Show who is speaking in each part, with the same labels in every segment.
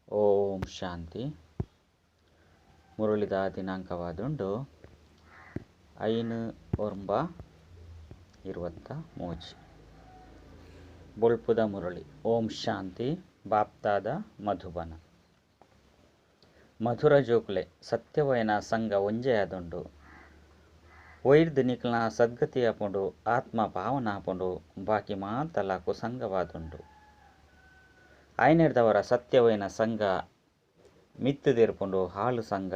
Speaker 1: ಓಂ ಶಾಂತಿ. ಮುರಳಿದ ದಿನಾಂಕವಾದುಂಡು 5/9/23. ಬೊಳ್ಪುದ ಮುರಳಿ. ಓಂ ಶಾಂತಿ. ಬಾಪ್ತಾದ ಮಧುಬನ. ಮಧುರ ಜೋಕುಲೆ ಸತ್ಯವಯನ ಸಂಘ ಒಂಜೆ ಆದುಂಡು. ಒಯ್ದು ನಿಕ್ಲನ ಸದ್ಗತಿ ಆಪುಂಡು, ಆತ್ಮ ಪಾವನ ಆಪುಂಡು, ಬಾಕಿ ಮಾತಲ ಕುಸಂಗವಾದುಂಡು. ಆಯ್ನೆರ್ದವರ ಸತ್ಯವಯನ ಸಂಘ ಮಿತ್ತುದಿರ್ಪುಂಡು, ಹಾಳು ಸಂಘ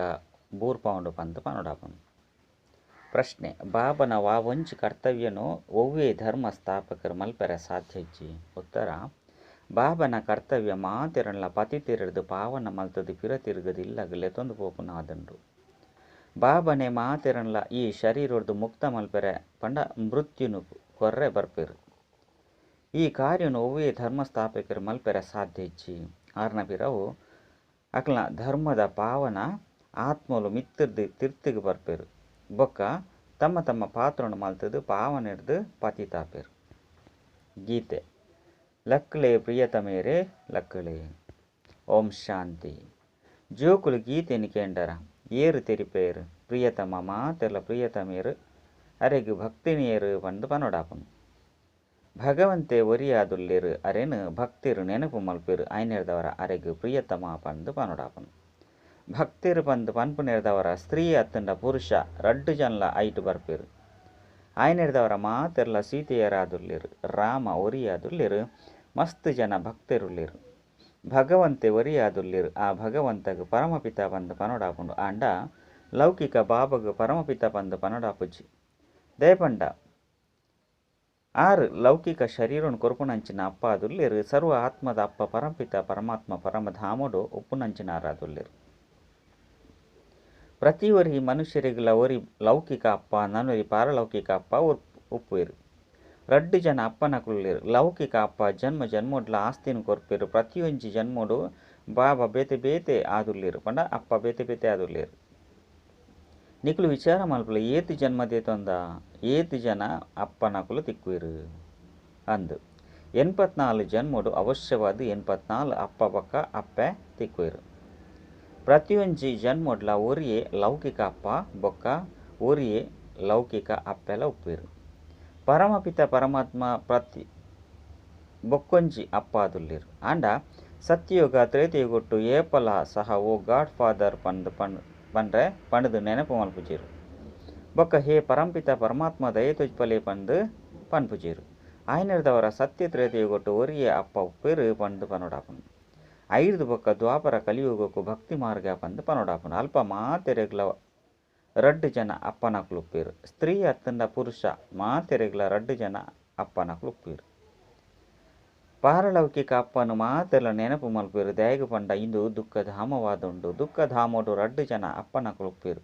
Speaker 1: ಬೂರ್ಪೌಂಡು ಪಂದ್ ಪನೊಡಾಪುಂಡು. ಪ್ರಶ್ನೆ: ಬಾಬನ ವಾವೊಂಜಿ ಕರ್ತವ್ಯನು ಒವ್ವೇ ಧರ್ಮ ಸ್ಥಾಪಕರು ಮಲ್ಪೆರೆ ಸಾಧ್ಯ ಇಜ್ಜಿ? ಉತ್ತರ: ಬಾಬನ ಕರ್ತವ್ಯ ಮಾತೆರನ್ಲ ಪತಿತೆರೆರ್ದ್ ಪಾವನ ಮಲ್ತುದು ಪಿರ ತಿರುಗದು ಇಲ್ಲಗ್ ಲೆತೊಂದು ಪೋಪುನಾದುಂಡು. ಬಾಬನೆ ಮಾತೆರನ್ಲ ಈ ಶರೀರೊರ್ದು ಮುಕ್ತ ಮಲ್ಪೆರೆ ಪಂಡ ಮೃತ್ಯುನು ಕೊರ್ರೆ ಬರ್ಪೆರ್. ಈ ಕಾರ್ಯನು ಒವ್ವೇ ಧರ್ಮ ಸ್ಥಾಪಕರು ಮಲ್ಪೆರೆ ಸಾಧ್ಯ ಇಜ್ಜಿ. ಆರ್ನ ಪಿರವು ಅಕ್ಲ್ನ ಧರ್ಮದ ಪಾವನ ಆತ್ಮಲು ಮಿತ್ತುರ್ದು ತಿರ್ತುಗು ಬರ್ಪೆರ್. ಬೊಕ್ಕ ತಮ್ಮ ತಮ್ಮ ಪಾತ್ರನು ಮಲ್ತುದು ಪಾವನೆರ್ದು ಪತಿತಾಪೆರ್. ಗೀತೆ. ಲಕ್ಲೆ ಪ್ರಿಯತಮೇರೆ ಲಕ್ಲೆ. ಓಂ ಶಾಂತಿ. ಜೋಕುಲು ಗೀತೆನು ಕೇಂಡರ ಏರು ತೆರಿಪೇರು ಪ್ರಿಯತಮ ಮಾತೆರ್ಲ ಪ್ರಿಯತಮೇರು ಅರೆಗ್ ಭಕ್ತಿನಿಯರು ಪಂದ್ ಪನೊಡಾಪುಂಡು. ಭಗವಂತೆ ಒರಿಯಾದುಲ್ಲೆರ್ ಅರೆನ್ ಭಕ್ತೆರು ನೆನಪು ಮಲ್ಪೆರ್. ಆಯ್ನೆರ್ದವರ ಅರೆಗ್ ಪ್ರಿಯತಮ ಪಂದ್ ಪನೊಡಾಪುಂಡು. ಭಕ್ತೆರು ಪಂದ್ ಪನ್ಪುನೆರ್ದವರ ಸ್ತ್ರೀ ಅತ್ತುಂಡ ಪುರುಷ ರಡ್ಡು ಜನಲ ಐಟ್ ಬರ್ಪೆರ್. ಆಯ್ನೆರ್ದವರ ಮಾತೆರ್ಲ ಸೀತೆಯರಾದುಲ್ಲೆರ್. ರಾಮ ಒರಿಯಾದುಲ್ಲೆರ್. ಮಸ್ತ್ ಜನ ಭಕ್ತೆರುಲ್ಲೆರ್. ಭಗವಂತೆ ಒರಿಯಾದುಲ್ಲೆರ್. ಆ ಭಗವಂತಗ್ ಪರಮಪಿತ ಪಂದ್ ಪನೊಡಾಪುಂಡು. ಆಂಡ ಲೌಕಿಕ ಬಾಬಗ್ ಪರಮಪಿತ ಪಂದ್ ಪನೊಡಾಪುಜಿ. ದಯಪಂಡ ಆರ್ ಲೌಕಿಕ ಶರೀರನ್ ಕೊರ್ಪುನಂಚಿನ ಅಪ್ಪ ಆದುಲ್ಲೆರ್. ಸರ್ವ ಆತ್ಮದ ಅಪ್ಪ ಪರಮಪಿತ ಪರಮಾತ್ಮ ಪರಮಧಾಮಡು ಉಪ್ಪುನಂಚಿನಾರಾದುಲ್ಲೆರ್. ಪ್ರತಿ ಒರಿ ಮನುಷ್ಯರಿಗ್ಲ ಒರಿ ಲೌಕಿಕ ಅಪ್ಪ, ನನೊರಿ ಪಾರಲೌಕಿಕ ಅಪ್ಪ ಉಪ್ಪುವೆರ್. ರಡ್ಡು ಜನ ಅಪ್ಪನಕುಲುಲ್ಲೆರ್. ಲೌಕಿಕ ಅಪ್ಪ ಜನ್ಮ ಜನ್ಮೊಡ್ಲ ಆಸ್ತಿನ ಕೊರ್ಪೆರ್. ಪ್ರತಿಯೊಂಜಿ ಜನ್ಮೊಡು ಬಾಬಾ ಬೇತೆ ಬೇತೆ ಆದುಲ್ಲೆರ್ ಪಂಡ ಅಪ್ಪ ಬೇತೆ ಬೇತೆ ಆದುಲ್ಲೆರ್. ನಿಕುಲು ವಿಚಾರ ಮಲ್ಪುಲೆ, ಏತ್ ಜನ್ಮ ದೇತೊಂದ ಏತ್ ಜನ ಅಪ್ಪನಕುಲು ತಿಕ್ಕುವೆರ್ ಅಂದ್. 84 ಜನ್ಮೊಡು ಅವಶ್ಯವಾದ 84 ಅಪ್ಪ ಬೊಕ್ಕ ಅಪ್ಪೆ ತಿಕ್ಕುವೆರ್. ಪ್ರತಿಯೊಂಜಿ ಜನ್ಮೊಡ್ಲ ಒರಿಯೇ ಲೌಕಿಕ ಅಪ್ಪ ಬೊಕ್ಕ ಒರಿಯೇ ಲೌಕಿಕ ಅಪ್ಪೆಲ ಉಪ್ಪುವೆರ್. ಪರಮಪಿತ ಪರಮಾತ್ಮ ಪ್ರತಿ ಬೊಕ್ಕೊಂಜಿ ಅಪ್ಪ ಆದುಲ್ಲೆರ್. ಆಂಡ ಸತ್ಯಯುಗ ತ್ರೇತಯುಗೊಟ್ಟು ಏಪಲ ಸಹ ಓ ಗಾಡ್ ಫಾದರ್ ಪಂದ್ ಪಂಡ್ರೆ ಪಂಡ್ದ್ ನೆನಪು ಮಲ್ಪುಜೆರ್. ಬೊಕ್ಕ ಹೇ ಪರಮಪಿತ ಪರಮಾತ್ಮ ದಯೆ ತೋಜ್ಪಲೆ ಪಂದ್ ಪನ್ಪುಜೆರ್. ಆಯ್ನೆರ್ದವರ ಸತ್ಯ ತ್ರೇತಯುಗೊಟ್ಟು ಒರಿಯೇ ಅಪ್ಪ ಉಪ್ಪುವೆರ್ ಪಂದ್ ಪನೊಡಾಪುಂಡು. ಐರ್ದ್ ಬೊಕ್ಕ ದ್ವಾಪರ ಕಲಿಯುಗಕ್ಕೂ ಭಕ್ತಿ ಮಾರ್ಗ ಪಂದ್ ಪನೊಡಾಪುಂಡು. ಅಲ್ಪ ಮಾತೆರೆಗ್ಲ ರಡ್ಡು ಜನ ಅಪ್ಪನಕುಲು ಉಪ್ಪುವೆರ್. ಸ್ತ್ರೀ ಅತ್ತುಂಡ ಪುರುಷ ಮಾತೆರೆಗ್ಲ ರಡ್ಡು ಜನ ಅಪ್ಪನಕುಲು ಉಪ್ಪುವೆರ್. ಪಾರಲೌಕಿಕ ಅಪ್ಪನು ಮಾತೆರ್ಲ ನೆನಪು ಮಲ್ಪುವೆರ್. ದಯೆಗ್ ಪಂಡ ಇಂದು ದುಃಖಧಾಮವಾದುಂಡು. ದುಃಖಧಾಮೊಡು ರಡ್ಡು ಜನ ಅಪ್ಪನಕುಲು ಉಪ್ಪುವೆರ್.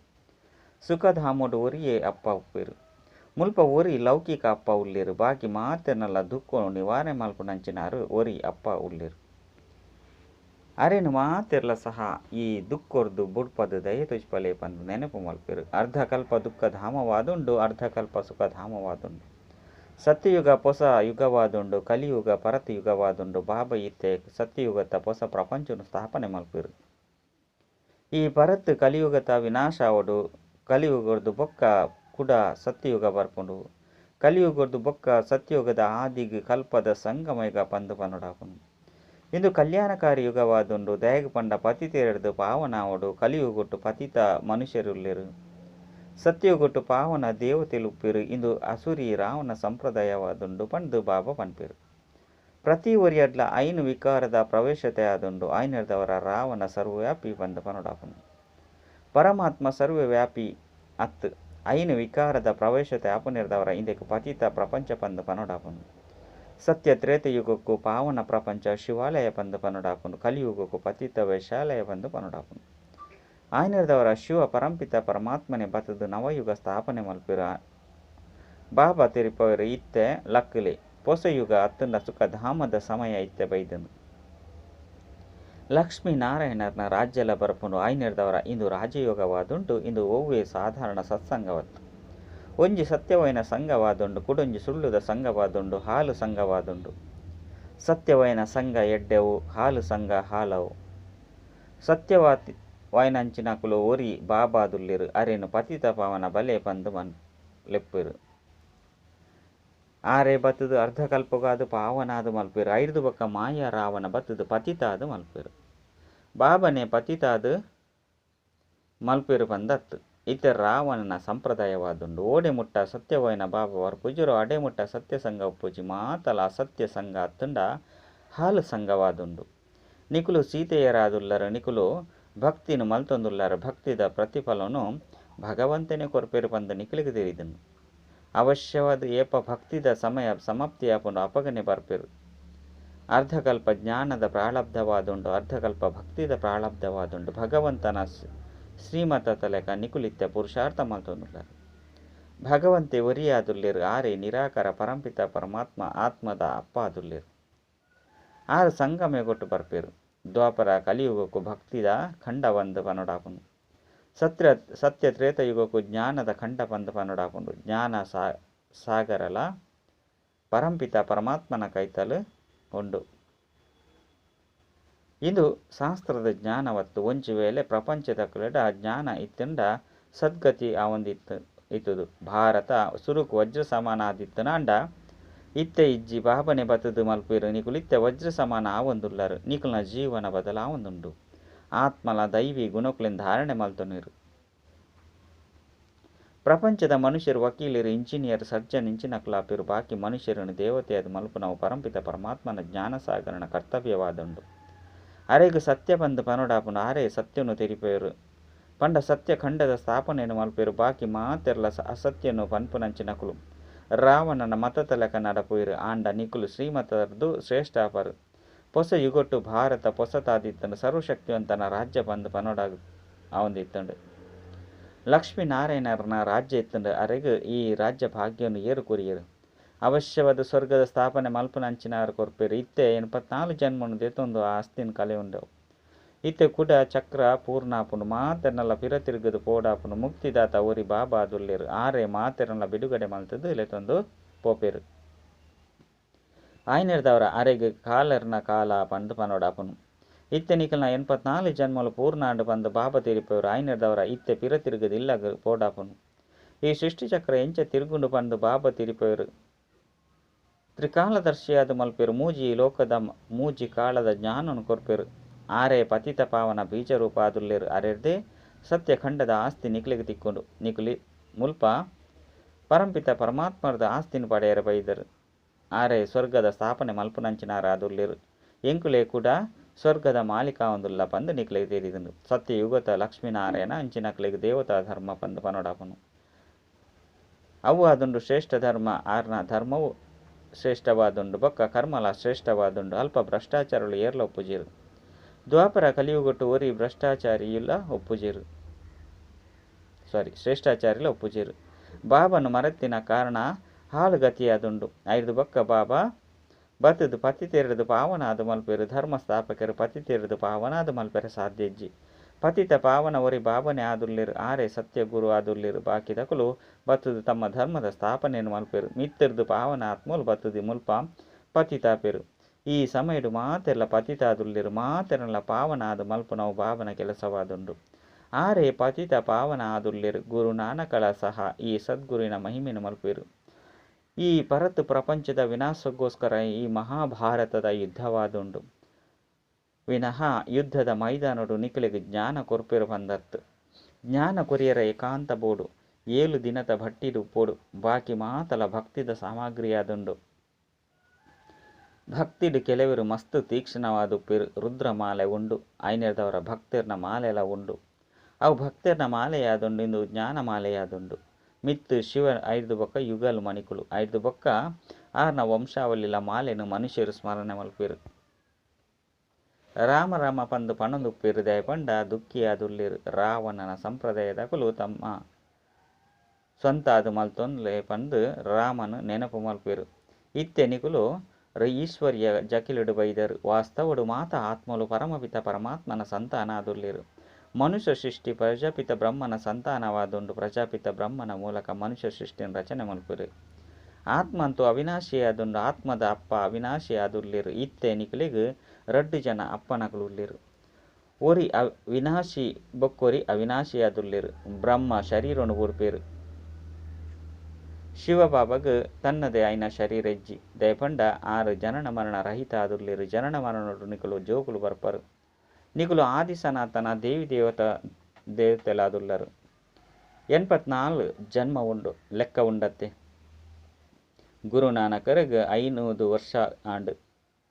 Speaker 1: ಸುಖಧಾಮೊಡು ಒರಿಯೇ ಅಪ್ಪ ಉಪ್ಪುವೆರ್. ಮುಲ್ಪ ಒರಿ ಲೌಕಿಕ ಅಪ್ಪ ಉಲ್ಲೆರ್. ಬಾಕಿ ಮಾತೆರ್ನಲ ದುಃಖನು ನಿವಾರಣೆ ಮಲ್ಪುನಂಚಿನಾರು ಒರಿ ಅಪ್ಪ ಉಲ್ಲೆರ್. ಅರೆನ್ ಮಾತೆರ್ಲ ಸಹ ಈ ದುಃಖೊರ್ದು ಬುಡ್ಪದು ದಯೆ ತೋಜ್ಪಲೆ ಪಂದ್ ನೆನಪು ಮಲ್ಪೆರ್. ಅರ್ಧಕಲ್ಪ ದುಃಖಧಾಮವಾದುಂಡು, ಅರ್ಧಕಲ್ಪ ಸುಖಧಾಮವಾದುಂಡು. ಸತ್ಯಯುಗ ಪೊಸ ಯುಗವಾದುಂಡು, ಕಲಿಯುಗ ಪರತ್ ಯುಗವಾದುಂಡು. ಬಾಬಾ ಇತ್ತೆ ಸತ್ಯಯುಗತ ಪೊಸ ಪ್ರಪಂಚನು ಸ್ಥಾಪನೆ ಮಲ್ಪೆರ್. ಈ ಪರತ್ ಕಲಿಯುಗತ ವಿನಾಶ ಆವೊಡು. ಕಲಿಯುಗರ್ದು ಬೊಕ್ಕ ಕುಡ ಸತ್ಯಯುಗ ಬರ್ಪುಂಡು. ಕಲಿಯುಗರ್ದು ಬೊಕ್ಕ ಸತ್ಯಯುಗದ ಆದಿಗ್ ಕಲ್ಪದ ಸಂಗಮಯುಗ ಪಂದ್ ಪನೊಡಾಪುಂಡು. ಇಂದು ಕಲ್ಯಾಣಕಾರಿ ಯುಗವಾದುಂಡು. ದಯೆಗ್ ಪಂಡ ಪತಿತೆರೆರ್ದ್ ಪಾವನ ಆವೊಡು. ಕಲಿಯುಗೊಟ್ಟು ಪತಿತ ಮನುಷ್ಯರುಲ್ಲೆರ್. ಸತ್ಯಯುಗೊಟ್ಟು ಪಾವನ ದೇವತೆಲು ಉಪ್ಪೆರ್. ಇಂದು ಅಸುರಿ ರಾವಣ ಸಂಪ್ರದಾಯವಾದುಂಡು ಪಂದ್ ಬಾಬಾ ಪನ್ಪೆರ್. ಪ್ರತಿ ಒರಿಯಡ್ಲ 5 ವಿಕಾರದ ಪ್ರವೇಶತೆ ಆದುಂಡು. ಆಯ್ನೆರ್ದವರ ರಾವಣ ಸರ್ವವ್ಯಾಪಿ ಪಂದ್ ಪನೊಡಾಪುಂಡು. ಪರಮಾತ್ಮ ಸರ್ವವ್ಯಾಪಿ ಅತ್. 5 ವಿಕಾರದ ಪ್ರವೇಶತೆ ಆಪುನೆರ್ದವರ ಇಂದೆಕ್ ಪತಿತ ಪ್ರಪಂಚ ಪಂದ್ ಪನೊಡಾಪುಂಡು. ಸತ್ಯ ತ್ರೇತಯುಗಕ್ಕೂ ಪಾವನ ಪ್ರಪಂಚ ಶಿವಾಲಯ ಪಂದ್ ಪನೊಡಾಪುಂಡು. ಕಲಿಯುಗಕ್ಕೂ ಪತಿತ ವೈಶಾಲಯ ಪಂದ್ ಪನೊಡಾಪುಂಡು. ಆಯ್ನೆರ್ದವರ ಶಿವ ಪರಂಪಿತ ಪರಮಾತ್ಮನೆ ಬತ್ತುದು ನವಯುಗ ಸ್ಥಾಪನೆ ಮಲ್ಪೆರ್. ಬಾಬಾ ತೆರಿಪವೆರ್ ಇತ್ತೆ ಲಕ್ಲೆ ಪೊಸ ಯುಗ ಅತ್ತುಂಡ ಸುಖಧಾಮದ ಸಮಯ ಇತ್ತೆ ಬೈದುಂಡು. ಲಕ್ಷ್ಮೀ ನಾರಾಯಣರ್ನ ರಾಜ್ಯಲ ಬರ್ಪುಂಡು. ಆಯ್ನೆರ್ದವರ ಇಂದು ರಾಜಯೋಗವಾದುಂಡು. ಇಂದು ಒವ್ವೇ ಸಾಧಾರಣ ಸತ್ಸಂಗವತ್ತು. ಒಂಜಿ ಸತ್ಯವೈನ ಸಂಘವಾದುಂಡು, ಕುಡೊಂಜಿ ಸುಳ್ಳುದ ಸಂಘವಾದುಂಡು, ಹಾಲು ಸಂಘವಾದುಂಡು. ಸತ್ಯವೈನ ಸಂಘ ಎಡ್ಡೆವು, ಹಾಲು ಸಂಘ ಹಾಳವು. ಸತ್ಯವಾತಿ ವಾಯಿನಂಚಿನಕುಲು ಒರಿ ಬಾಬಾದುಲ್ಲೆರ್ ಅರೆನ್ ಪತಿತ ಪಾವನ ಬಲೆ ಪಂದ್ ಲೆಪ್ಪುವೆರ್. ಆರೆ ಬತ್ತುದು ಅರ್ಧಕಲ್ಪಗಾದ್ ಪಾವನಾದ್ ಮಲ್ಪೆರ್. ಐರ್ದ್ ಬೊಕ್ಕ ಮಾಯಾ ರಾವಣ ಬತ್ತುದು ಪತಿತಾದ್ ಮಲ್ಪೆರ್. ಬಾಬನೆ ಪತಿತಾದ್ ಮಲ್ಪೆರ್ ಪಂದತ್ತು. ಇತ್ತೆ ರಾವಣನ ಸಂಪ್ರದಾಯವಾದುಂಡು. ಓಡೆ ಮುಟ್ಟ ಸತ್ಯವಾಯಿನ ಬಾಬಾ ಬರ್ಪುಜೆರೋ ಅಡೆ ಮುಟ್ಟ ಸತ್ಯ ಸಂಘ ಉಪ್ಪುಜಿ. ಮಾತಲ ಅಸತ್ಯ ಸಂಘ ಅತ್ತುಂಡ ಹಾಲು ಸಂಘವಾದುಂಡು. ನಿಕುಲು ಸೀತೆಯರಾದುಲ್ಲರ್. ನಿಕುಲು ಭಕ್ತಿನ ಮಲ್ತೊಂದುಲ್ಲರ್. ಭಕ್ತಿದ ಪ್ರತಿಫಲನು ಭಗವಂತನೇ ಕೊರ್ಪೆರ್ ಪಂದ್ ನಿಕುಲಿಗೆ ತೆರಿದುಂಡು. ಅವಶ್ಯವಾದ ಏಪ ಭಕ್ತಿದ ಸಮಯ ಸಮಾಪ್ತಿಯಾಪುಂಡು ಅಪಗನೆ ಬರ್ಪೆರ್. ಅರ್ಧಕಲ್ಪ ಜ್ಞಾನದ ಪ್ರಾರಬ್ಧವಾದುಂಡು, ಅರ್ಧಕಲ್ಪ ಭಕ್ತಿದ ಪ್ರಾರಬ್ಧವಾದುಂಡು. ಭಗವಂತನ ಶ್ರೀಮತ ತಲೆಕ ನಿಕುಲಿತ್ತೆ ಪುರುಷಾರ್ಥ ಮಲ್ತೊಂದುಲ್ಲರ್. ಭಗವಂತೆ ಒರಿಯಾದುಲ್ಲೆರ್. ಆರೆ ನಿರಾಕಾರ ಪರಂಪಿತ ಪರಮಾತ್ಮ ಆತ್ಮದ ಅಪ್ಪ ಆದುಲ್ಲೆರ್. ಆರು ಸಂಗಮಯುಗೊಟ್ಟು ಬರ್ಪೆರ್. ದ್ವಾಪರ ಕಲಿಯುಗಕ್ಕೂ ಭಕ್ತಿದ ಖಂಡ ಬಂದ್ ಪನೊಡಾಪುಂಡು. ಸತ್ಯ ಸತ್ಯ ತ್ರೇತಯುಗಕ್ಕೂ ಜ್ಞಾನದ ಖಂಡ ಪಂದ್ ಪನೊಡಾಪುಂಡು. ಜ್ಞಾನ ಸಾಗರಲ ಪರಂಪಿತ ಪರಮಾತ್ಮನ ಕೈತಲ್ ಉಂಡು. ಇಂದು ಶಾಸ್ತ್ರದ ಜ್ಞಾನವತ್ತು. ಒಂಜಿ ವೇಳೆ ಪ್ರಪಂಚದ ಕಲೆಡ ಜ್ಞಾನ ಇತ್ತಂಡ ಸದ್ಗತಿ ಆವೊಂದಿತ್ತು ಇತ್ತುದು. ಭಾರತ ಸುರುಕು ವಜ್ರ ಸಮಾನ ಆದಿತ್ತುನಾಂಡ ಇತ್ತೆ ಇಜ್ಜಿ. ಬಾಬನೆ ಬತ್ತುದು ಮಲ್ಪೆರ್. ನಿಕುಲು ಇತ್ತೆ ವಜ್ರ ಸಮಾನ ಆವೊಂದುಲ್ಲರ್. ನಿಕುಲ್ನ ಜೀವನ ಬದಲಾವೊಂದುಂಡು. ಆತ್ಮಲ ದೈವಿ ಗುಣಕುಲೆನ್ ಧಾರಣೆ ಮಲ್ತೊನಿರು. ಪ್ರಪಂಚದ ಮನುಷ್ಯರು ವಕೀಲರು, ಇಂಜಿನಿಯರ್, ಸರ್ಜನ್ ಇಂಚಿನಕುಲಾಪೆರ್. ಬಾಕಿ ಮನುಷ್ಯರನ್ನು ದೇವತೆಯಾದ ಮಲ್ಪುನವು ಪರಂಪಿತ ಪರಮಾತ್ಮನ ಜ್ಞಾನಸಾಗರನ ಕರ್ತವ್ಯವಾದುಂಡು. ಅರೆಗ್ ಸತ್ಯ ಪಂದ್ ಪನೊಡಾಪುಂಡು. ಆರೇ ಸತ್ಯನು ತೆರಿಪೆರು. ಪಂಡ ಸತ್ಯ ಖಂಡದ ಸ್ಥಾಪನೆಯನ್ನು ಮಲ್ಪೆರು. ಬಾಕಿ ಮಾತೆರ್ಲ ಅಸತ್ಯನು ಪನ್ಪುನಂಚಿನಕುಲು. ರಾವಣನ ಮತತಲಕ ನಡಪುವೆರು. ಆಂಡ ನಿಕುಲು ಶ್ರೀಮತರ್ದು ಶ್ರೇಷ್ಠ ಆಪರು. ಪೊಸ ಯುಗೊಟ್ಟು ಭಾರತ ಪೊಸತಾದಿತ್ತಂಡು. ಸರ್ವಶಕ್ತಿವಂತನ ರಾಜ್ಯ ಪಂದ್ ಪನೊಡಾಗ ಆವೊಂದಿತ್ತಂಡು. ಲಕ್ಷ್ಮೀ ನಾರಾಯಣನ ರಾಜ್ಯ ಇತ್ತಂಡು. ಅರೆಗ್ ಈ ರಾಜ್ಯ ಭಾಗ್ಯನು ಏರು ಕೊರಿಯೆರು. ಅವಶ್ಯವಾದ ಸ್ವರ್ಗದ ಸ್ಥಾಪನೆ ಮಲ್ಪುನಂಚಿನಾರು ಕೊರ್ಪೆರು. ಇತ್ತೆ 84 ಜನ್ಮನು ದೆತೊಂದು ಆ ಆಸ್ತಿನ ಕಲೆಯುಂಡು. ಇತ್ತೆ ಕುಡ ಚಕ್ರ ಪೂರ್ಣಾಪುಂಡು. ಮಾತೆರ್ನಲ ಪಿರ ತಿರುಗದು ಪೋಡಾಪುಂಡು. ಮುಕ್ತಿದಾತ ಒರಿ ಬಾಬಾ ಆದುಲ್ಲೆರ್. ಆರೆ ಮಾತೆರ್ನಲ ಬಿಡುಗಡೆ ಮಲ್ತುದು ಲೆತೊಂದು ಪೋಪೆರು. ಆಯ್ನೆರ್ದವರ ಅರೆಗ್ ಕಾಲರ್ನ ಕಾಲ ಪಂದ್ ಪನೊಡಾಪುಂಡು. ಇತ್ತೆ ನಿಕಲ್ನ 84 ಜನ್ಮಲು ಪೂರ್ಣಾಂಡ್ ಪಂದ್ ಬಾಬಾ ತೆರಿಪೆರು. ಆಯ್ನೆರ್ದವರ ಇತ್ತೆ ಪಿರ ತಿರುಗದು ಇಲ್ಲಗ್ ಪೋಡಾಪುಂಡು. ಈ ಸೃಷ್ಟಿಚಕ್ರ ಎಂಚ ತಿರುಗುಂಡು ಪಂದ್ ಬಾಬಾ ತೆರಿಪೆರು. ತ್ರಿಕಾಲದರ್ಶಿಯಾದ ಮಲ್ಪೆರು. ಮೂಜಿ ಲೋಕದ ಮೂಜಿ ಕಾಲದ ಜ್ಞಾನನು ಕೊರ್ಪೆರು. ಆರೇ ಪತಿತ ಪಾವನ ಬೀಜರೂಪ ಆದುಲ್ಲೆರ್. ಅರೆರ್ದೇ ಸತ್ಯಖಂಡದ ಆಸ್ತಿ ನಿಕುಲಿಗೆ ತಿಕ್ಕೊಂಡು. ನಿಕುಲಿ ಮುಲ್ಪ ಪರಂಪಿತ ಪರಮಾತ್ಮರ್ದ ಆಸ್ತಿನ ಪಡೆಯರ ಬೈದರು. ಆರೇ ಸ್ವರ್ಗದ ಸ್ಥಾಪನೆ ಮಲ್ಪುನಂಚಿನಾರ ಆದುಲ್ಲೆರ್. ಎಂಕುಲೇ ಕೂಡ ಸ್ವರ್ಗದ ಮಾಲೀಕ ಆವೊಂದುಲ್ಲ ಪಂದ್ ನಿಕುಲಿಗೆ ತೆರಿದುಂಡು. ಸತ್ಯಯುಗತ ಲಕ್ಷ್ಮೀನಾರಾಯಣ ಅಂಚಿನಕುಲೆಗ್ ದೇವತಾ ಧರ್ಮ ಪಂದ್ ಪನೊಡಾಪುಂಡು. ಅವು ಆದುಂಡು ಶ್ರೇಷ್ಠ ಧರ್ಮ. ಆರ್ನ ಧರ್ಮವು ಶ್ರೇಷ್ಠವಾದುಂಡು. ಬೊಕ್ಕ ಕರ್ಮಲ ಶ್ರೇಷ್ಠವಾದುಂಡು. ಅಲ್ಪ ಭ್ರಷ್ಟಾಚಾರಗಳು ಏರ್ಲ ಒಪ್ಪುಜೆರು. ದ್ವಾಪರ ಕಲಿಯುಗಟ್ಟು ಒರಿ ಭ್ರಷ್ಟಾಚಾರಿಯುಲ ಒಪ್ಪುಜೆರು. ಸಾರಿ, ಶ್ರೇಷ್ಠಾಚಾರಿಲ ಒಪ್ಪುಜೆರು. ಬಾಬನು ಮರೆತಿನ ಕಾರಣ ಹಾಳುಗತಿಯಾದುಂಡು. ಐರ್ದು ಬೊಕ್ಕ ಬಾಬಾ ಬತ್ತುದು ಪತಿತೆರ್ದು ಪಾವನಾದ ಮಲ್ಪೆರು. ಧರ್ಮ ಸ್ಥಾಪಕರು ಪತಿತೆರ್ದು ಪಾವನಾದ ಮಲ್ಪೆರೆ ಸಾಧ್ಯ ಇಜ್ಜಿ. ಪತಿತ ಪಾವನ ಒರಿ ಬಾಬನೆ ಆದುಲ್ಲೆರ್. ಆರೇ ಸತ್ಯ ಗುರು ಆದುಲ್ಲೆರ್. ಬಾಕಿದಕುಲು ಬತ್ತುದು ತಮ್ಮ ಧರ್ಮದ ಸ್ಥಾಪನೆಯನ್ನು ಮಲ್ಪೆರು. ಮಿತ್ತರ್ದು ಪಾವನ ಆತ್ಮಲು ಬತ್ತುದು ಮುಲ್ಪ ಪತಿತಾಪೆರು. ಈ ಸಮಯಡು ಮಾತೆರ್ಲ ಪತಿತಾದುಲ್ಲೆರ್. ಮಾತೆರ್ಲ ಪಾವನ ಆದ್ ಮಲ್ಪುನವು ಬಾಬನ ಕೆಲಸವಾದುಂಡು. ಆರೇ ಪತಿತ ಪಾವನ ಆದುಲ್ಲೆರ್. ಗುರು ನಾನಕಳ ಸಹ ಈ ಸದ್ಗುರುವಿನ ಮಹಿಮೆಯನ್ನು ಮಲ್ಪೆರು. ಈ ಪರತ್ ಪ್ರಪಂಚದ ವಿನಾಶಕ್ಕೋಸ್ಕರ ಈ ಮಹಾಭಾರತದ ಯುದ್ಧವಾದುಂಡು. ವಿನಃ ಯುದ್ಧದ ಮೈದಾನಡು ನಿಕುಲೆಗ್ ಜ್ಞಾನ ಕೊರ್ಪೆರು ಪಂದತ್ತು. ಜ್ಞಾನ ಕೊರಿಯರ ಏಕಾಂತ ಬೋಡು. 7 ದಿನದ ಭಟ್ಟಿಡು ಪೋಡು. ಬಾಕಿ ಮಾತಲ ಭಕ್ತಿದ ಸಾಮಗ್ರಿಯಾದುಂಡು. ಭಕ್ತಿಡು ಕೆಲವರು ಮಸ್ತ್ ತೀಕ್ಷ್ಣವಾದುಪ್ಪೆರು. ರುದ್ರಮಾಲೆ ಉಂಡು. ಐನೆರ್ದವರ ಭಕ್ತಿರ್ನ ಮಾಲೆಲ ಉಂಡು. ಅವು ಭಕ್ತಿರ್ನ ಮಾಲೆಯಾದುಂಡು. ಇಂದು ಜ್ಞಾನ ಮಾಲೆಯಾದುಂಡು. ಮಿತ್ತು ಶಿವ ಐರ್ದು ಬೊಕ್ಕ ಯುಗಲ್ ಮಣಿಕುಲು ಐರ್ದು ಬೊಕ್ಕ ಆರ್ನ ವಂಶಾವಳಿಲ ಮಾಲೆನು ಮನುಷ್ಯರು ಸ್ಮರಣೆ ಮಲ್ಪೆರು. ರಾಮ ರಾಮ ಪಂದ್ ಪಣೊಂದುಪ್ಪೆರು. ದಯಪಂಡ ದುಃಖಿಯಾದುಲ್ಲೆರು. ರಾವಣನ ಸಂಪ್ರದಾಯದಕುಲು ತಮ್ಮ ಸ್ವಂತ ಆದ್ ಮಲ್ತೊನ್ಲೆ ಪಂದ್ ರಾಮನ್ ನೆನಪು ಮಲ್ಪೆರು. ಇತ್ತೆ ನಿಕುಲು ಈಶ್ವರ್ಯ ಜಕಿಲುಡು ಬೈದರು. ವಾಸ್ತವಡು ಮಾತ ಆತ್ಮಲು ಪರಮಪಿತ ಪರಮಾತ್ಮನ ಸಂತಾನ ಆದುಲ್ಲೆರು. ಮನುಷ್ಯ ಸೃಷ್ಟಿ ಪ್ರಜಾಪಿತ ಬ್ರಹ್ಮನ ಸಂತಾನವಾದುಂಡು. ಪ್ರಜಾಪಿತ ಬ್ರಹ್ಮನ ಮೂಲಕ ಮನುಷ್ಯ ಸೃಷ್ಟಿಯನ್ನು ರಚನೆ ಮಲ್ಪೆರು. ಆತ್ಮಂತೂ ಅವಿನಾಶಿಯಾದುಂಡು. ಆತ್ಮದ ಅಪ್ಪ ಅವಿನಾಶಿ ಆದುಲ್ಲೆರು. ಇತ್ತೆ ನಿಕುಲೆಗ್ 2 ಜನ ಅಪ್ಪನಕುಲು ಉಲ್ಲೆರು. ಒರಿ ವಿನಾಶಿ ಬೊಕ್ಕೊರಿ ಅವಿನಾಶಿಯಾದುಲ್ಲೆರ್. ಬ್ರಹ್ಮ ಶರೀರೊನು ಬುಡ್ಪೆರ್. ಶಿವಬಾಬಗ್ ತನ್ನದೇ ಆಯಿನ ಶರೀರ ಇಜ್ಜಿ. ದಯಪಂಡ ಆರ್ ಜನನ ಮರಣ ರಹಿತ ಆದುಲ್ಲೆರ್. ಜನನ ಮರಣೊಡು ನಿಕುಲು ಜೋಕುಲು ಬರ್ಪರು. ನಿಕುಲು ಆದಿ ಸನಾತನ ದೇವಿ ದೇವತೆಲಾದುಲ್ಲರು. 84 ಜನ್ಮ ಉಂಡು ಲೆಕ್ಕ ಉಂಡತ್ತೆ. ಗುರುನಾನಕರಿಗೆ 500 ವರ್ಷ ಆಂಡ್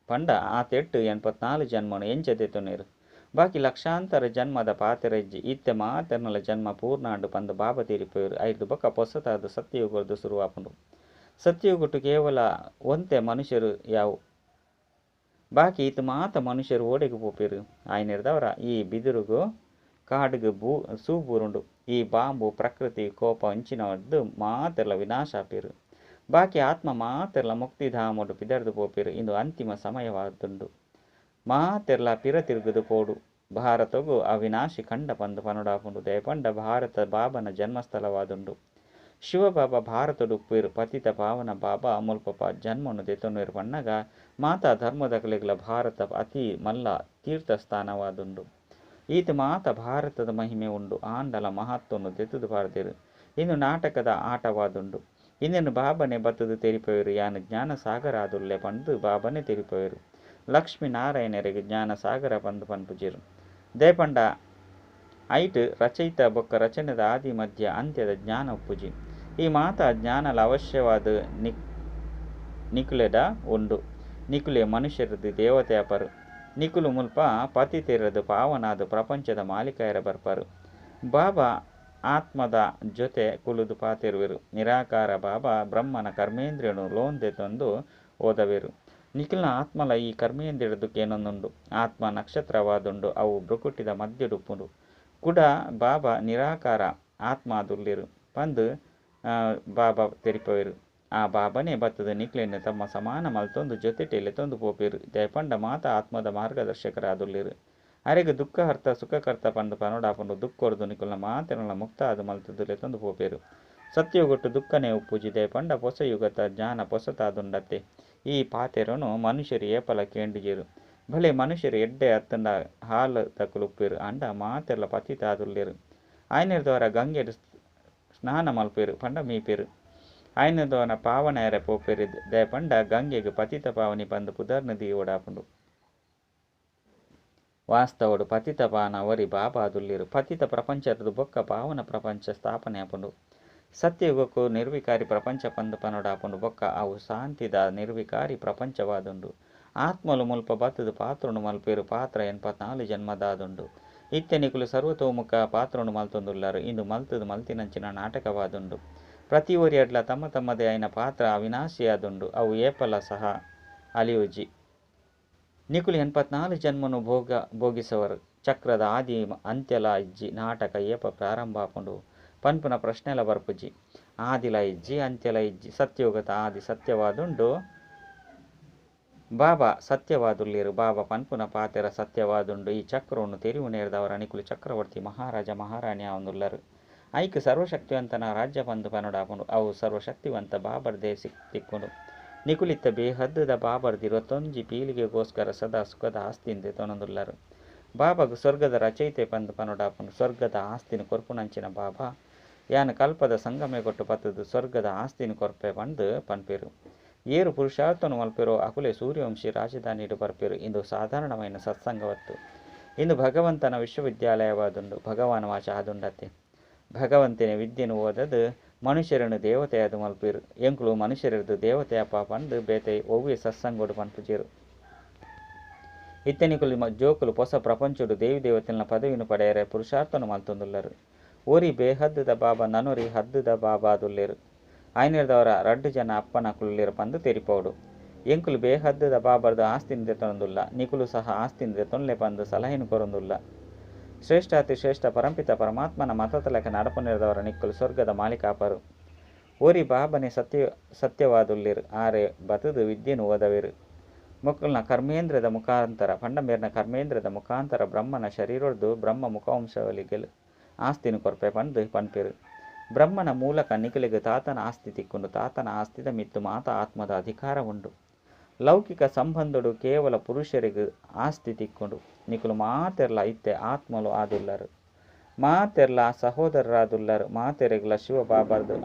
Speaker 1: ಪಂಡ ಆತೆಟ್ 84 ಜನ್ಮನು ಎಂಚ ದೆತೊನೆರ್. ಬಾಕಿ ಲಕ್ಷಾಂತರ ಜನ್ಮದ ಪಾತೆರ ಇಜ್ಜಿ. ಇತ್ತೆ ಮಾತೆರ್ನಲ ಜನ್ಮ ಪೂರ್ಣಾಂಡ್ ಪಂದ್ ಬಾಬಾ ತೆರಿಪೊಯೆರ್. ಐರ್ದ್ ಬೊಕ್ಕ ಪೊಸತಾದ್ ಸತ್ಯಯುಗರ್ದ್ ಸುರುವಾಪುಂಡು. ಸತ್ಯಯುಗಟ್ ಕೇವಲ ಒಂತೆ ಮನುಷ್ಯರು ಯಾವು. ಬಾಕಿ ಇತ್ ಮಾತ ಮನುಷ್ಯರು ಓಡೆಗ್ ಪೋಪೆರ್. ಆಯಿನೆಡ್ದಾವರ ಈ ಬಿದಿರುಗು ಕಾಡುಗು ಸೂ ಬೂರುಂಡು. ಈ ಬಾಂಬು ಪ್ರಕೃತಿ ಕೋಪ ಅಂಚಿನವರ್ದ್ ಮಾತೆರ್ಲ ವಿನಾಶ ಆಪೆರ್. ಬಾಕಿ ಆತ್ಮ ಮಾತೆರ್ಲ ಮುಕ್ತಿಧಾಮೊಡು ಪಿದಡ್ದ್ ಪೋಪೆರ್. ಇಂದು ಅಂತಿಮ ಸಮಯವಾದುಂಡು. ಮಾತೆರ್ಲ ಪಿರ ತಿರುಗುದು ಪೋಡು. ಭಾರತೊಗು ಅವಿನಾಶಿ ಖಂಡ ಪಂದ್ ಪನೊಡಾಪುಂಡು. ದಯಪಂಡ ಭಾರತ ಬಾಬನ ಜನ್ಮಸ್ಥಳವಾದುಂಡು. ಶಿವಬಾಬಾ ಭಾರತೊಡು ಉಪ್ಪುವೆರ್. ಪತಿತ ಪಾವನ ಬಾಬಾ ಮುಲ್ಪ ಜನ್ಮನು ದೆತೊನುವೆರ್ ಪನ್ನಗ ಮಾತಾ ಧರ್ಮದಕಲೆಗ್ಲ ಭಾರತ ಅತಿ ಮಲ್ಲ ತೀರ್ಥಸ್ಥಾನವಾದುಂಡು. ಈತ್ ಮಾತ ಭಾರತದ ಮಹಿಮೆ ಉಂಡು. ಆಂಡಲ ಮಹತ್ವನು ದೆತ್ತುದು ಪಾಡ್ದೆರ್. ಇಂದು ನಾಟಕದ ಆಟವಾದುಂಡು. ಇಂದೆನ್ ಬಾಬನೆ ಬತ್ತುದು ತೆರಿಪೊಯೆರ್. ಯಾನ್ ಜ್ಞಾನ ಸಾಗರ ಆದುಲ್ಲೆ ಪಂದ್ ಬಾಬನೆ ತೆರಿಪೊಯೆರ್. ಲಕ್ಷ್ಮೀ ನಾರಾಯಣೆರೆಗ್ ಜ್ಞಾನ ಸಾಗರ ಪಂದ್ ಪನ್ಪುಜೆರ್. ದಯಪಂಡ ಐಟ್ ರಚಯಿತ ಬೊಕ್ಕ ರಚನೆದ ಆದಿ ಮಧ್ಯ ಅಂತ್ಯದ ಜ್ಞಾನ ಉಪ್ಪುಜಿ. ಈ ಮಾತಾ ಜ್ಞಾನಲ ಅವಶ್ಯವಾದ್ ನಿಕುಲೆಡ ಉಂಡು. ನಿಕುಲೇ ಮನುಷ್ಯರ್ದ್ ದೇವತೆ ಆಪರ್. ನಿಕುಲು ಮುಲ್ಪ ಪತಿತೆರ್ದ್ ಪಾವನಾದ್ ಪ್ರಪಂಚದ ಮಾಲೀಕರ ಬರ್ಪರ್. ಬಾಬಾ ಆತ್ಮದ ಜೊತೆ ಕುಲ್ಲುದು ಪಾತೆರುವೆರ್. ನಿರಾಕಾರ ಬಾಬಾ ಬ್ರಹ್ಮನ ಕರ್ಮೇಂದ್ರಿಯನು ಲೋನ್ ದೆತೊಂದು ಓದವೆರ್. ನಿಖಿಲ್ನ ಆತ್ಮಲ ಈ ಕರ್ಮೇಂದ್ರಿಯರ್ದ್ ಕೇನೊಂದುಂಡು. ಆತ್ಮ ನಕ್ಷತ್ರವಾದುಂಡು. ಅವು ಭ್ರಕುಟಿದ ಮಧ್ಯಡ್ ಉಪ್ಪುಂಡು. ಕುಡ ಬಾಬಾ ನಿರಾಕಾರ ಆತ್ಮ ಆದುಲ್ಲೆರ್ ಪಂದ್ ಬಾಬಾ ತೆರಿಪೊಯೆರ್. ಆ ಬಾಬನೇ ಬತ್ತುದು ನಿಕ್ಲೆನ್ ತಮ್ಮ ಸಮಾನ ಮಲ್ತೊಂದು ಜೊತೆಟೆ ಲೆತೊಂದು ಪೋಪೆರ್. ದಯಪಂಡ ಮಾತ ಆತ್ಮದ ಮಾರ್ಗದರ್ಶಕರಾದುಲ್ಲೆರ್. ಅರೆಗ್ ದುಃಖಹರ್ತ ಸುಖಕರ್ತ ಪಂದ್ ಪನೊಡಾಪುಂಡು. ದುಃಖೊರ್ದು ನಿಕುಲ್ನ ಮಾತೆರ್ನಲ ಮುಕ್ತ ಆದ್ ಮಲ್ತುದು ಲೆತೊಂದು ಪೋಪೆರ್. ಸತ್ಯಯುಗಟ್ ದುಃಖನೇ ಉಪ್ಪುಜಿ. ದಯಪಂಡ ಪೊಸ ಯುಗತ ಜ್ಞಾನ ಪೊಸತಾದುಂಡತ್ತೆ. ಈ ಪಾತೆರೊನು ಮನುಷ್ಯರು ಏಪಲ ಕೇಂಡಿಜೆರ್. ಭಲೆ ಮನುಷ್ಯರು ಎಡ್ಡೆ ಅತ್ತುಂಡ ಹಾಲ್ ದಕುಲು ಉಪ್ಪೆರ್. ಆಂಡ ಮಾತೆರ್ಲ ಪತಿತ ಆದುಲ್ಲೆರ್. ಆಯಿನೆಡ್ದಾವರ ಗಂಗೆಡ್ ಸ್ನಾನ ಮಲ್ಪೆರ್ ಪಂಡ ಮೀಪೆರ್. ಆಯಿನೆಡ್ದಾವರ ಪಾವನ ಎರೆ ಪೋಪೆರ್. ದಯಪಂಡ ಗಂಗೆಗ್ ಪತಿತ ಪಾವನಿ ಪಂದ್ ಪುದರ್ನ್ ದೀವೊಡಾಪುಂಡು. ವಾಸ್ತವಡ್ ಪತಿತ ಪಾವನ ಒರಿ ಬಾಬಾ ಆದುಲ್ಲೆರ್. ಪತಿತ ಪ್ರಪಂಚರ್ದ್ ಬೊಕ್ಕ ಪಾವನ ಪ್ರಪಂಚ ಸ್ಥಾಪನೆ ಆಪುಂಡು. ಸತ್ಯಯುಗಕ್ಕೂ ನಿರ್ವಿಕಾರಿ ಪ್ರಪಂಚ ಪಂದ್ ಪನೊಡಾಪುಂಡು. ಬೊಕ್ಕ ಅವು ಶಾಂತಿದ ನಿರ್ವಿಕಾರಿ ಪ್ರಪಂಚವಾದುಂಡು. ಆತ್ಮಲು ಮುಲ್ಪ ಬತ್ತುದು ಪಾತ್ರೊನು ಮಲ್ಪೆರ್. ಪಾತ್ರ 84 ಜನ್ಮದಾದುಂಡು. ಇತ್ತೆ ನಿಕುಲು ಸರ್ವತೋಮುಖ ಪಾತ್ರೊನು ಮಲ್ತೊಂದುಲ್ಲರ್. ಇಂದು ಮಲ್ತುದು ಮಲ್ತಿನಂಚಿನ ನಾಟಕವಾದುಂಡು. ಪ್ರತಿ ಒರಿಯಡ್ಲ ತಮ್ಮ ತಮ್ಮದೇ ಆಯಿನ ಪಾತ್ರ ಅವಿನಾಶಿಯಾದುಂಡು. ಅವು ಏಪಲ ಸಹ ಅಲಿಯುಜಿ. ನಿಕುಲು 84 ಜನ್ಮನು ಭೋಗಿಸವರು. ಚಕ್ರದ ಆದಿ ಅಂತ್ಯಲ ಇಜ್ಜಿ. ನಾಟಕ ಏಪ ಪ್ರಾರಂಭ ಆಪುಂಡು ಪನ್ಪುನ ಪ್ರಶ್ನೆಲ ಬರ್ಪುಜಿ. ಆದಿಲ ಇಜ್ಜಿ ಅಂತ್ಯಲ ಇಜ್ಜಿ. ಸತ್ಯಯುಗದ ಆದಿ ಸತ್ಯವಾದುಂಡು. ಬಾಬಾ ಸತ್ಯವಾದುಲ್ಲೆರ್. ಬಾಬಾ ಪನ್ಪುನ ಪಾತೆರ ಸತ್ಯವಾದುಂಡು. ಈ ಚಕ್ರವನ್ನು ತೆರಿಯುನೇರ್ದವರ ನಿಕುಲು ಚಕ್ರವರ್ತಿ ಮಹಾರಾಜ ಮಹಾರಾಣಿ ಆವೊಂದುಲ್ಲರ್. ಐಕ್ ಸರ್ವಶಕ್ತಿವಂತನ ರಾಜ್ಯ ಪಂದ್ ಪನೊಡಾಪುಂಡು. ಅವು ಸರ್ವಶಕ್ತಿವಂತ ಬಾಬರ್ದೇ ತಿಕ್ಕುಂಡು. ನಿಕುಲಿತ್ತ ಬೇಹದ್ದುದ ಬಾಬರ್ದ್ 21 ಪೀಳಿಗೆಗೋಸ್ಕರ ಸದಾ ಸುಖದ ಆಸ್ತಿನ್ ದೆತೊನೊಂದುಲ್ಲರ್. ಬಾಬಾಗ್ ಸ್ವರ್ಗದ ರಚಯಿತೆ ಪಂದ್ ಪನೊಡಾಪುಂಡು. ಸ್ವರ್ಗದ ಆಸ್ತಿನ್ ಕೊರ್ಪುನಂಚಿನ ಬಾಬಾ ಯಾನ್ ಕಲ್ಪದ ಸಂಗಮಯುಗಟ್ ಬತ್ತುದು ಸ್ವರ್ಗದ ಆಸ್ತಿನ್ ಕೊರ್ಪೆ ಪಂದ್ ಪನ್ಪೆರ್. ಏರು ಪುರುಷಾರ್ಥನು ಮಲ್ಪೆರೋ ಅಕುಲೇ ಸೂರ್ಯವಂಶಿ ರಾಜಧಾನಿಡ್ ಬರ್ಪೆರ್. ಇಂದು ಸಾಧಾರಣವಾಯಿನ ಸತ್ಸಂಗವತ್ತು. ಇಂದು ಭಗವಂತನ ವಿಶ್ವವಿದ್ಯಾಲಯವಾದುಂಡು. ಭಗವಾನ್ ವಾಚ ಆದುಂಡತ್ತೆ. ಭಗವಂತನೇ ವಿದ್ಯೆನು ಓದದು ಮನುಷ್ಯರನ್ನು ದೇವತೆಯಾದ್ ಮಲ್ಪೆರ್. ಎಂಕುಲು ಮನುಷ್ಯರದ್ದು ದೇವತೆಯಪ್ಪ ಪಂದ್ ಬೇತೆ ಒವ್ವೇ ಸತ್ಸಂಗೋಡು ಪನ್ಪುಜೆರ್. ಇತ್ತೆ ನಿಕುಲು ಜೋಕುಲು ಪೊಸ ಪ್ರಪಂಚೊಡು ದೇವಿ ದೇವತೆಲ್ನ ಪದವಿನ್ ಪಡೆಯರೆ ಪುರುಷಾರ್ಥನು ಮಲ್ತೊಂದುಲ್ಲರ್. ಒರಿ ಬೇಹದ್ದುದ ಬಾಬಾ ನನೊರಿ ಹದ್ದುದ ಬಾಬಾ ಆದುಲ್ಲೆರ್. ಆಯಿನೆಡ್ದಾವರ ರಡ್ಡ್ ಜನ ಅಪ್ಪನಕುಲುಲ್ಲೆರ್ ಪಂದ್ ತೆರಿಪೊಡು. ಎಂಕುಲು ಬೇಹದ್ದುದ ಬಾಬರ್ದ್ ಆಸ್ತಿನ್ ದೆತೊನೊಂದುಲ್ಲ. ನಿಕುಲು ಸಹ ಆಸ್ತಿನ್ ದೆತೊನ್ಲೆ ಪಂದ್ ಸಲಹೆನ್ ಕೊರೊಂದುಲ್ಲ. ಶ್ರೇಷ್ಠಾತಿ ಶ್ರೇಷ್ಠ ಪರಂಪಿತ ಪರಮಾತ್ಮನ ಮತದ ಲೆಕ್ಕ ನಡಪುನೆರ್ದವರ ನಿಕ್ಕುಲು ಸ್ವರ್ಗದ ಮಾಲೀಕ ಆಪರು. ಒರಿ ಬಾಬನೆ ಸತ್ಯವಾದುಲ್ಲೆರ್. ಆರೆ ಬತ್ತುದು ವಿದ್ಯೆನ್ ಓದವೆರ್. ಮೊಕಲ್ನ ಕರ್ಮೇಂದ್ರಿಯದ ಮುಖಾಂತರ ಪಂಡ ಮೇರ್ನ ಕರ್ಮೇಂದ್ರಿಯದ ಮುಖಾಂತರ ಬ್ರಹ್ಮನ ಶರೀರೊರ್ದು ಬ್ರಹ್ಮ ಮುಖವಂಶಾವಳಿಗೆ ಆಸ್ತಿನ್ ಕೊರ್ಪೆ ಪಂದ್ ಪನ್ಪೆರ್. ಬ್ರಹ್ಮನ ಮೂಲಕ ನಿಕುಲೆಗ್ ತಾತನ ಆಸ್ತಿ ತಿಕ್ಕುಂಡು. ತಾತನ ಆಸ್ತಿದ ಮಿತ್ತ್ ಮಾತ ಆತ್ಮದ ಅಧಿಕಾರ ಉಂಡು. ಲೌಕಿಕ ಸಂಬಂಧಡು ಕೇವಲ ಪುರುಷರಿಗೆ ಆಸ್ತಿ ತಿಕ್ಕೊಂಡು. ನಿಕುಲು ಮಾತೆರ್ಲ ಇತ್ತೆ ಆತ್ಮಲು ಆದುಲ್ಲರು. ಮಾತೆರ್ಲ ಸಹೋದರರಾದುಲ್ಲರು. ಮಾತೆರೆಗ್ಲ ಶಿವ ಬಾಬಾರ್ದು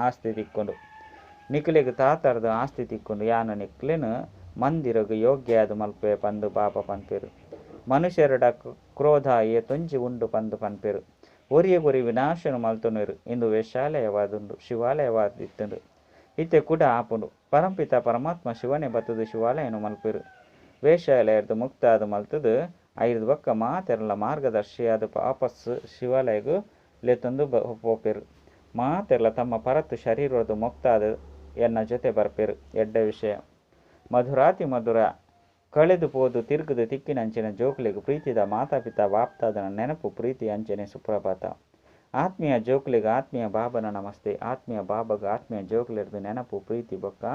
Speaker 1: ಆಸ್ತಿ ತಿಕ್ಕೊಂಡು. ನಿಕುಲೆಗ್ ತಾತಾರ್ದು ಆಸ್ತಿ ತಿಕ್ಕೊಂಡು. ಯಾನು ನಿಕ್ಲೆನ್ ಮಂದಿರಗ್ ಯೋಗ್ಯ ಆದ್ ಮಲ್ಪೆ ಪಂದು ಬಾಬಾ ಪನ್ಪೆರು. ಮನುಷ್ಯರೆಡ ಕ್ರೋಧ ಏತೊಂಜಿ ಉಂಡು ಪಂದು ಪನ್ಪೆರು. ಒರಿಯಗೊರಿ ವಿನಾಶನು ಮಲ್ತೊನುವೆರು. ಇಂದು ವೇಶ್ಯಾಲಯವಾದುಂಡು, ಶಿವಾಲಯವಾದಿತ್ತುಂಡು. ಇತ್ತೆ ಕುಡ ಆಪುಂಡು. ಪರಂಪಿತ ಪರಮಾತ್ಮ ಶಿವನೇ ಬತ್ತುದು ಶಿವಾಲಯನು ಮಲ್ಪೆರು. ವೇಶ್ಯಾಲಯರ್ದು ಮುಕ್ತ ಆದ್ ಮಲ್ತುದು ಐರ್ದ್ ಬೊಕ್ಕ ಮಾತೆರ್ಲ ಮಾರ್ಗದರ್ಶಿಯಾದ ವಾಪಸ್ ಶಿವಾಲಯಗ್ ಲೆತ್ತೊಂದು ಪೋಪೆರು. ಮಾತೆರ್ಲ ತಮ್ಮ ಪರತ್ ಶರೀರರ್ದು ಮುಕ್ತ ಆದ್ ಎನ್ನ ಜೊತೆ ಬರ್ಪೆರು. ಎಡ್ಡೆ ವಿಷಯ. ಮಧುರಾತಿ ಮಧುರ ಕಳೆದು ಪೋದು ತಿರುಗುದು ತಿಕ್ಕಿನಂಚಿನ ಜೋಕುಲೆಗ್ ಪ್ರೀತಿದ ಮಾತಾಪಿತಾ ಬಾಪ್ದಾದನ ನೆನಪು ಪ್ರೀತಿ ಅಂಚನೆ ಸುಪ್ರಭಾತ. ಆತ್ಮೀಯ ಜೋಕುಲೆಗ್ ಆತ್ಮೀಯ ಬಾಬನ ನಮಸ್ತೆ. ಆತ್ಮೀಯ ಬಾಬಗ್ ಆತ್ಮೀಯ ಜೋಕುಲೆರ್ದು ನೆನಪು ಪ್ರೀತಿ ಬೊಕ್ಕ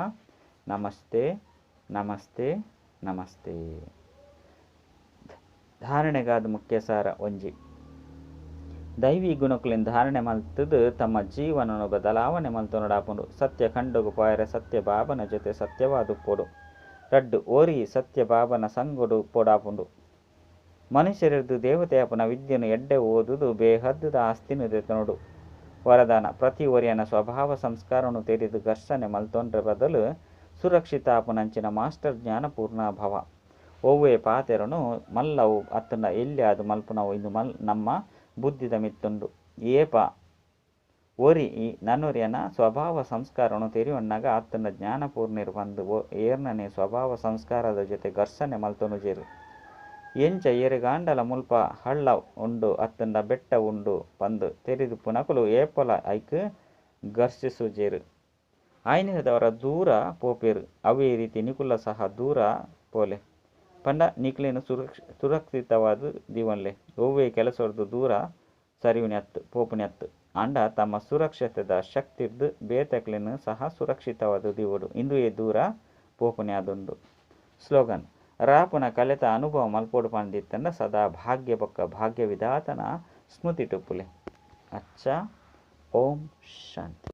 Speaker 1: ನಮಸ್ತೆ ನಮಸ್ತೆ ನಮಸ್ತೆ. ಧಾರಣೆಗಾದ ಮುಖ್ಯ ಸಾರ ಒಂಜಿ ದೈವಿ ಗುಣಕುಲೆನ್ ಧಾರಣೆ ಮಲ್ತದು ತಮ್ಮ ಜೀವನನು ಬದಲಾವಣೆ ಮಲ್ತೊನೊಡಾಪುಂಡು. ಸತ್ಯ ಖಂಡಗು ಪೋಯರೆ ಸತ್ಯ ಬಾಬನ ಜೊತೆ ಸತ್ಯವಾದುಪ್ಪೊಡು. ರಡ್ಡು ಒರಿ ಸತ್ಯ ಬಾಬನ ಸಂಗೊಡು ಪೊಡಾಪುಂಡು. ಮನುಷ್ಯರದು ದೇವತೆಯಾಪುನ ವಿದ್ಯೆನು ಎಡ್ಡೆ ಓದುದು ಬೇಹದ್ದುದ ಆಸ್ತಿನ ದೆತೊನೊಡು. ವರದಾನ, ಪ್ರತಿ ಒರಿಯನ ಸ್ವಭಾವ ಸಂಸ್ಕಾರನು ತೆರಿದು ಘರ್ಷಣೆ ಮಲ್ತೊಂಡ್ರೆ ಬದಲು ಸುರಕ್ಷಿತ ಆಪುನಂಚಿನ ಮಾಸ್ಟರ್ ಜ್ಞಾನಪೂರ್ಣ ಭವ. ಒವ್ವೆ ಪಾತೆರನು ಮಲ್ಲವು ಅತ್ತಂಡ ಎಲ್ಯಾದ್ ಮಲ್ಪುನವು ಇಂದು ನಮ್ಮ ಬುದ್ಧಿದ ಮಿತ್ತುಂಡು. ಏಪ ಒರಿ ನನೊರಿಯನ ಸ್ವಭಾವ ಸಂಸ್ಕಾರನು ತೆರಿಯೊನ್ನಗ ಅತ್ತಂಡ ಜ್ಞಾನಪೂರ್ಣರು ಪಂದು ಏರ್ನನೆ ಸ್ವಭಾವ ಸಂಸ್ಕಾರದ ಜೊತೆ ಘರ್ಷಣೆ ಮಲ್ತೊನುಜೆರು. ಎಂಚ ಏರೆಗಾಂಡಲ ಮುಲ್ಪ ಹಳ್ಳ ಉಂಡು ಅತ್ತಂಡ ಬೆಟ್ಟ ಉಂಡು ಪಂದು ತೆರಿದುಪ್ಪುನಕುಲು ಏಪಲ ಐಕ್ ಘರ್ಷಿಸುಜೆರು. ಆಯ್ನೆರ್ದವರ ದೂರ ಪೋಪೆರು. ಅವೇ ರೀತಿ ನಿಕುಲ ಸಹ ದೂರ ಪೋಲೆ. ಪಂಡ ನಿಕ್ಲೆನ್ ಸುರಕ್ಷಿತವಾದ್ ದೀವೊನ್ಲೆ. ಒವ್ವೆ ಕೆಲಸೊರ್ದು ದೂರ ಸರಿಯುನತ್ ಪೋಪುನತ್. ಆಂಡ ತಮ್ಮ ಸುರಕ್ಷತೆದ ಶಕ್ತಿರ್ದು ಬೇತೆಕ್ಲೆನ್ ಸಹ ಸುರಕ್ಷಿತವಾದ್ ದೀವೊಡು. ಇಂದುವೇ ದೂರ ಪೋಪುನೆ ಆದುಂಡು. ಸ್ಲೋಗನ್, ರಾಪುನ ಕಲೆತ ಅನುಭವ ಮಲ್ಪೊಡು ಪಂದಿತ್ತಂಡ ಸದಾ ಭಾಗ್ಯ ಬೊಕ್ಕ ಭಾಗ್ಯ ವಿಧಾತನ ಸ್ಮೃತಿ ಟುಪ್ಪುಲೆ. ಅಚ್ಚಾ, ಓಂ ಶಾಂತಿ.